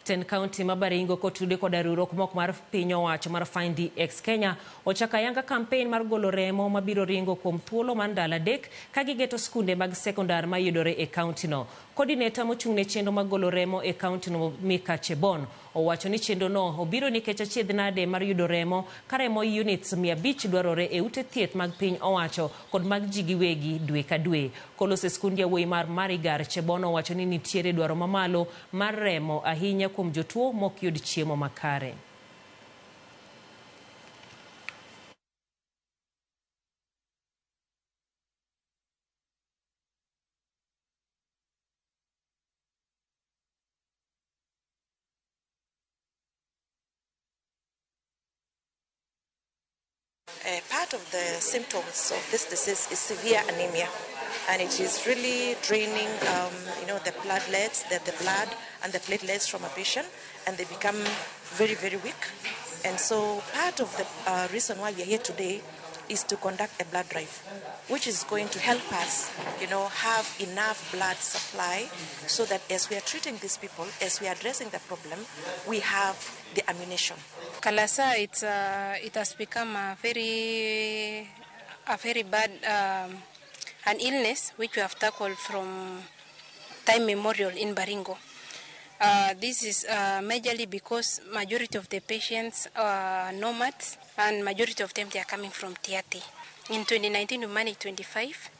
Ten county ma Baringo kotude koda riwruok mok mar piny owacho mar Find DX Kenya ochako ayanga kampen mar golo remo mabiro ringo kuom thuolo mar ndalo 3 ka gigeto skunde mag sekondar mayudore e county no. Coordinator mochung' ne chenro mag golo remo e county no Mika Chebon owacho ni chenro no obiro nikech achiedh nade mar yudo remo ka remo units 500 dwarore e ute thieth mag piny owacho kod mag ji giwegi dwe ka dwe. Kolos e skund yawuoyi mar Marigar, Chebon owacho ni nitiere dwaro mamalo mar remo ahinya kuom jotuo mok yud chiemo makare. Part of the symptoms of this disease is severe anemia, and it is really draining, the platelets, the blood and the platelets from a patient, and they become very, very weak. And so part of the reason why we are here today is to conduct a blood drive, which is going to help us, have enough blood supply so that as we are treating these people, as we are addressing the problem, we have the ammunition. Kalasa, it has become a very bad an illness which we have tackled from time memorial in Baringo. This is majorly because majority of the patients are nomads, and majority of them they are coming from Tiaty. In 2019 we managed 25.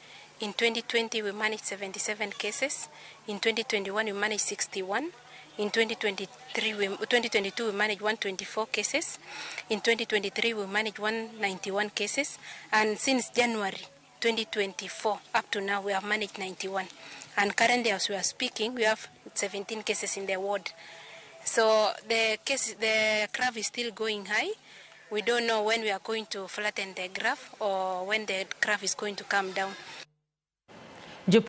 In 2020 we managed 77 cases. In 2021 we managed 61. In 2022 we managed 124 cases. In 2023 we managed 191 cases. And since January 2024 up to now we have managed 91. And currently as we are speaking we have 17 cases in the ward. So the graph is still going high. We don't know when we are going to flatten the graph or when the graph is going to come down.